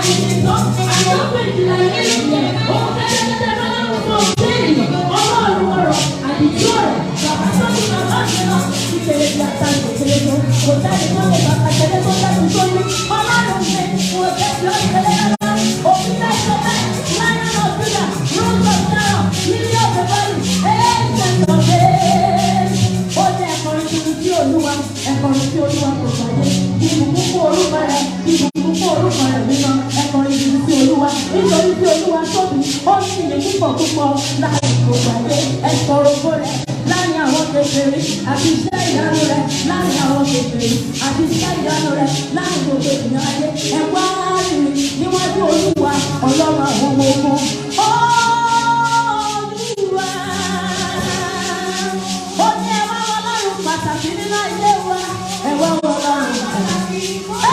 Àyìnbó, àtọ́kùn ìjìnlẹ̀ ìjìnlẹ̀, òun kẹ́tẹ́kẹ́tẹ́ fọlọ́run fún òun ènìyàn, ọlọ́run ọ̀rọ̀, àdìjú ọ̀rọ̀, bàbá tó ní bàbá mi lọ, ìpele bí àtàlù òkèlè tó, kò sẹ́ni tó lè bàbá tẹ̀lé tó lẹ́nu tó ní, ọlọ́run mi, kò jẹ́ kí ó tẹ̀lé rárá, òfin lẹ́sọ̀ bẹ́ẹ̀, Lion of Judah, Rose of Sharon, Lily of the Valley, Ancient of Days. Ó ní ẹ̀kọrin tuntun sí Olúwa, ẹ̀kọrin sí Olúwa kò gbàgbé, ìbùkún fún orúkọ rẹ̀, ìbùkún fún orúkọ rẹ̀ mímọ́, ẹ̀kọrin tuntun sí Olúwa, nítorí tí Olúwa tóbi, ó ní ìyè púpọ̀ púpọ̀ láàrin gbogbo ayé, ẹ̀sọ̀rọ̀ ògo rẹ̀ láàrin àwọn kékeré àti iṣẹ́ ìyanu rẹ̀ láàrin àwọn kékeré àti iṣẹ́ ìyanu rẹ̀ láàrin gbogbo ènìyàn ayé, ẹ wá rìnrìn níwájú Olúwa Ọlọ́run àwọn ọmọ ogun. Olúwa. Ó ní ẹ wá Ọlọ́run pàtàkì nínú ayé wa. Ẹ wá Ọlọ́run pàtàkì.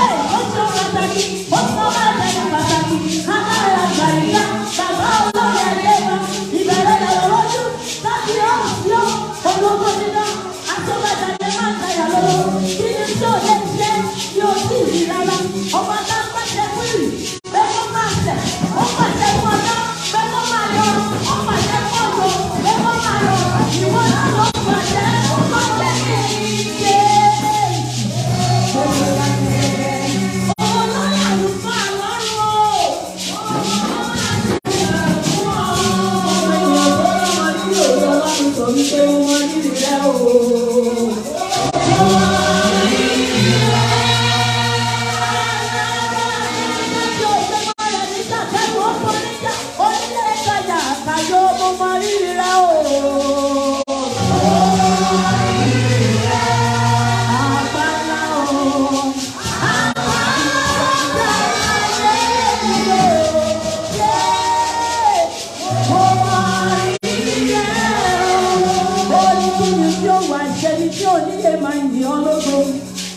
Ẹ ó ṣe pàtàkì, ó sọ máa tẹ̀lé pàtàkì. Alára àgbàyíká, bàbá olórí ayé wa. Ìbẹ̀rẹ̀ lọ́wọ́ lójú, láti ọ̀hún sí ó, ológo nínú. Àtúbàjáde máa ń tayà lọ́wọ́. Kí ni tí ò lè ṣe tí ó sì rí rárá? Ọba tá ń pàṣẹ fún ìrì, pé kó máa tẹ̀, ó pàṣẹ fún ọjọ́, pé kó máa yọ, ó pàṣẹ fún òjò, pé kó máa rọ̀. Ìwọ náà ló pàṣẹ, ó jẹ́ kí n ṣe. Olórí àlùfáà lọ́rùn o. Ọmọ ènìyàn tó rọ́mọ nínú òwe Ọlọ́run sọ wípé mo mọ rírì rẹ o.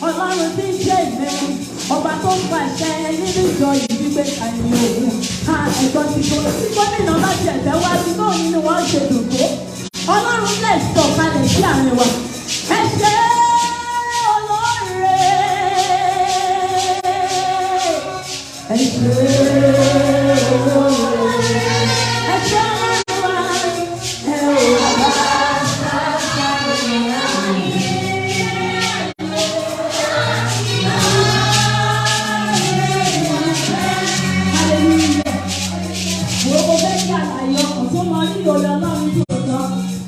Ọlọ́run tí ń ṣe ìmẹ́, ọba tó ń pàṣẹ nínú ìjọ yìí wípé ta ni òun. A ẹ̀gbọ́n ti kó tí gómìnà bá ti ẹ̀fẹ́ wá sí bóun nínú wọn ṣe dùn tó. Ọlọ́run lè sọ̀kalẹ̀ sí àárín wa. Ẹ ṣé olóore. Ẹ ṣé olóore. Ẹ ṣé ọlọ́run wa. Ẹ ò bá Hallelujah. Wo mo fẹ́ kí àlàyé ọkàn tó mọ rírì oore Ọlọ́run tó tọ́.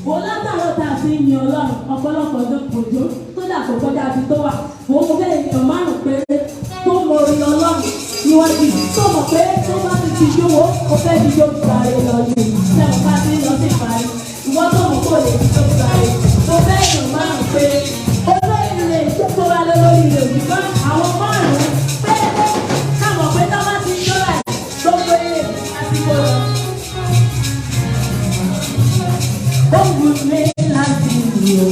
Wo látàárọ̀ tá a fi ń yin Ọlọ́run ọ̀pọ̀lọpọ̀ ọjọ́ kò jó tó dà kó kọjá ibi tó wà. Wo mo fẹ́ ènìyàn márùn-ún péré tó mọ oore Ọlọ́run níwájú tó mọ̀ pé tó bá ti fi jówó ó fẹ́ fi jó gbàre lọ ní sẹ́wọ̀n bá ti ń lọ sí ìparí. Ìwọ tó mọ̀ kó lè fi jó gbàre. Mo fẹ́ ènìyàn márùn-ún péré. Olórí rẹ̀ tó bá lórí rẹ̀ òjìká àwọn márùn-ún péré káwọn pé tó bá ti ń jó láì gbogbo eré àsìkò lọ. Ó wù mí láti lò,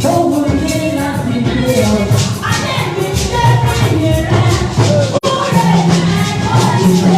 ó wù mí láti lò. Ayé mi ṣe fẹ́yìn rẹ̀, oore rẹ̀ kò ṣe.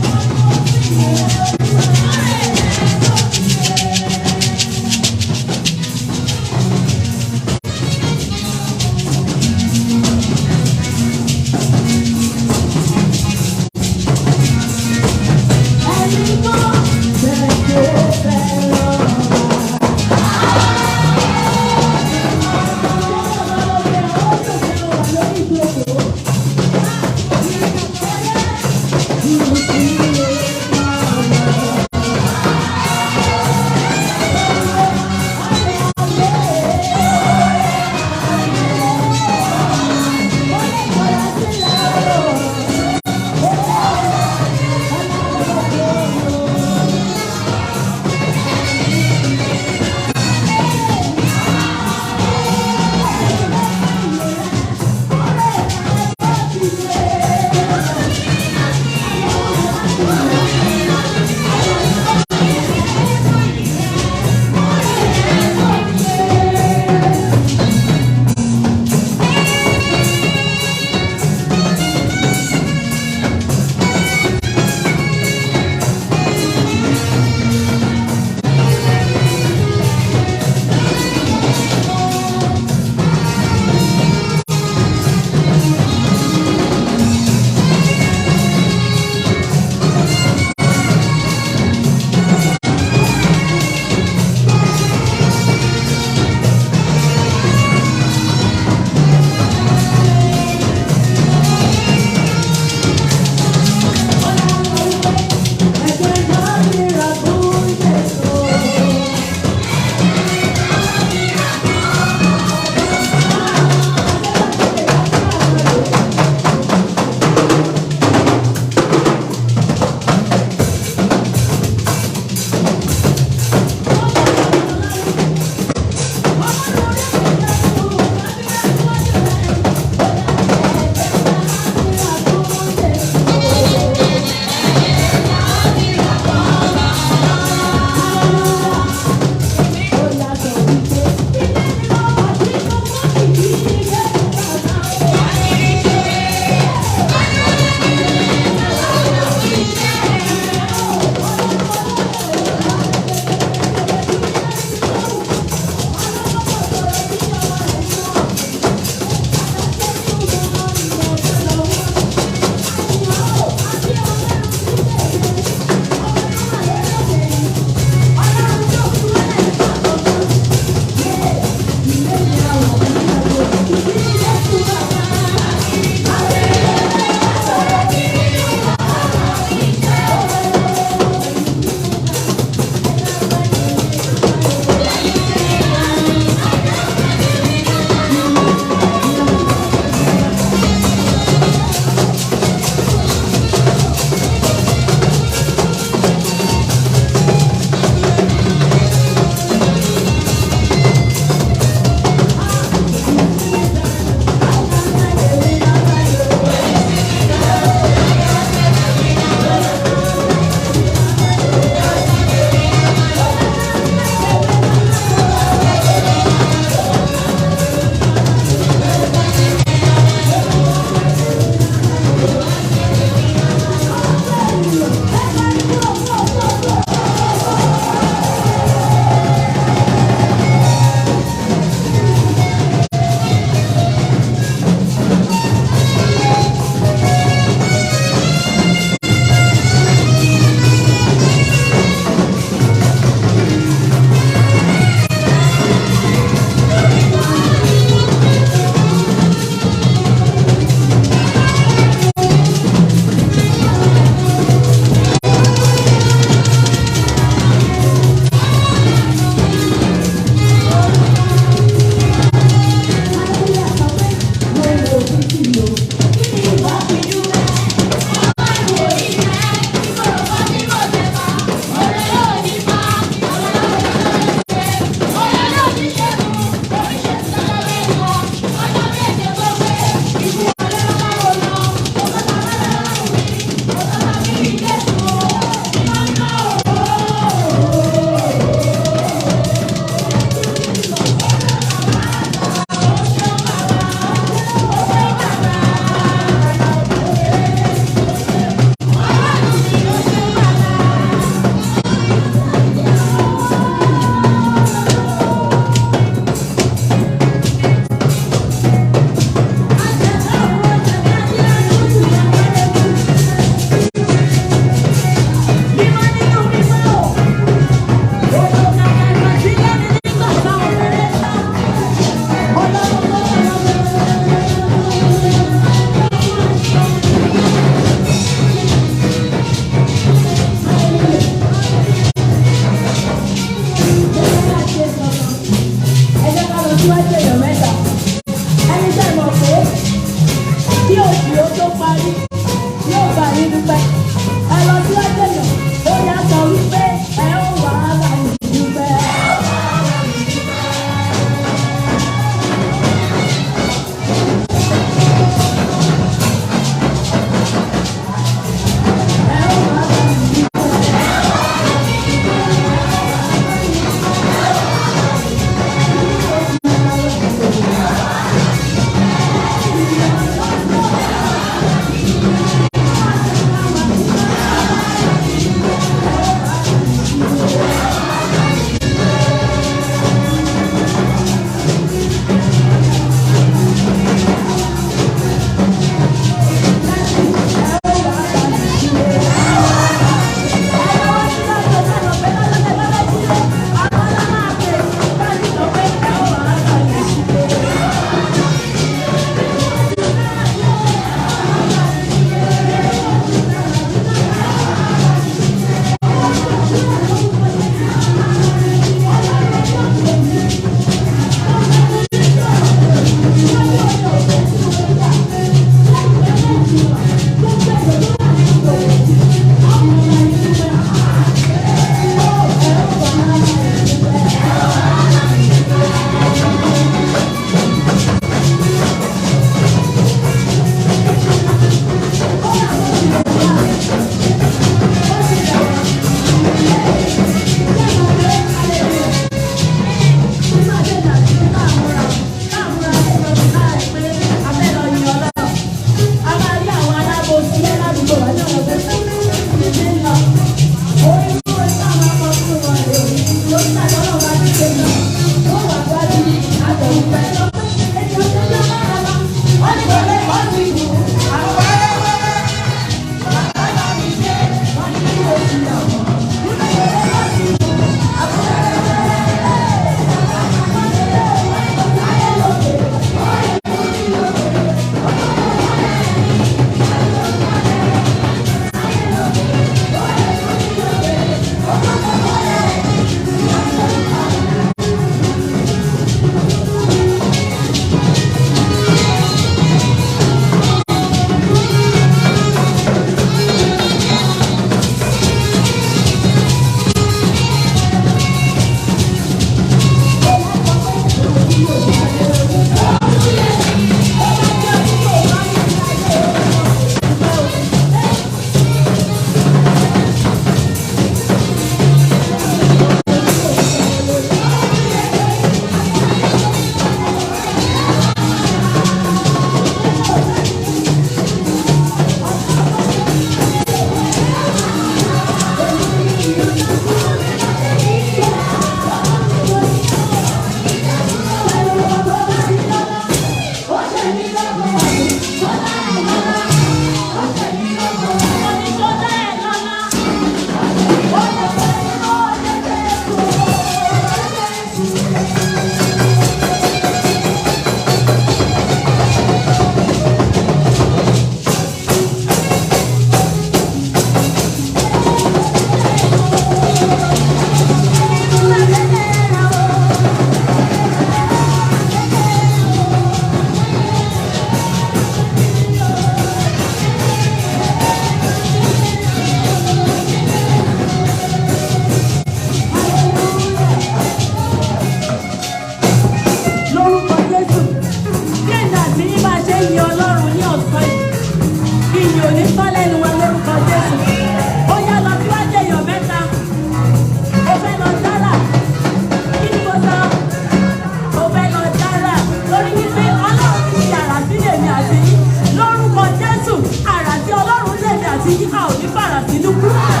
You cry.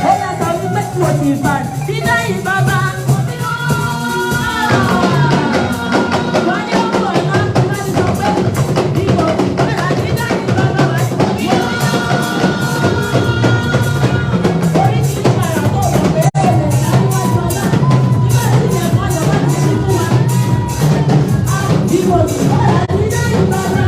Ó yà sọ wípé mo ti fà dídá ìbàbà. Wọ́n ní ọkọ̀ ọ̀nà láti sọ pé ìbò ìfara dídá ìbàbà wá sí oríṣiríṣi àrà tó mọ̀ pé ó lè dá níwájú ọlá. Nígbà tí ilẹ̀kùn ayọ̀ bá ti ṣí fún wa. Ìbò ìfara dídá ìbàbà.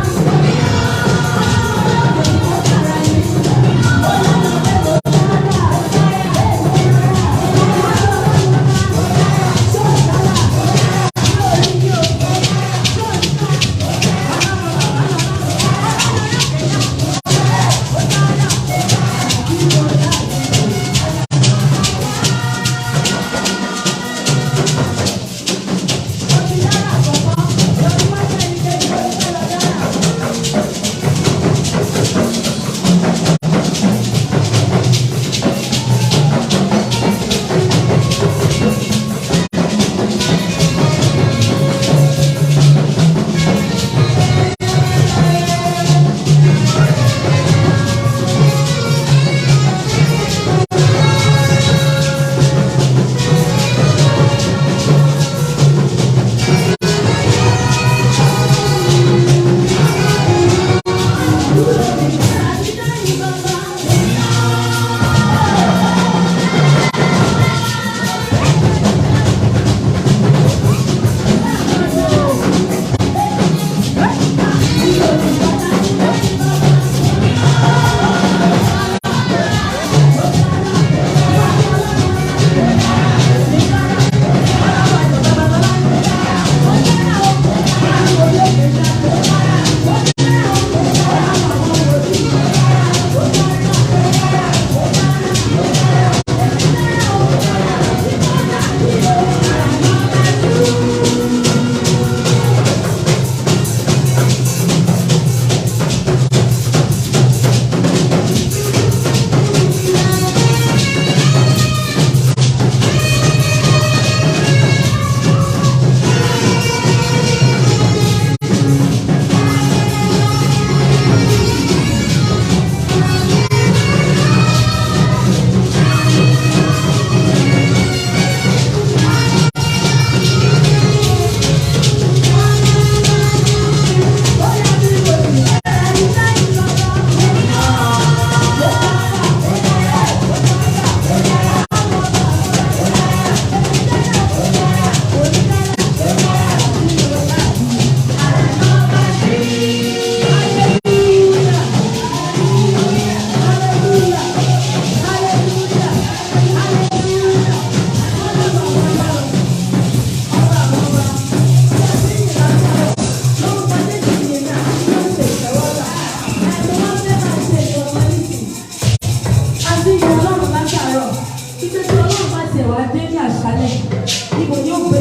Àti ìyá Ọlọ́run látàárọ̀, títí tí Ọlọ́run bá tiẹ̀ wá dé ní àṣálẹ̀, níbo ni ó gbé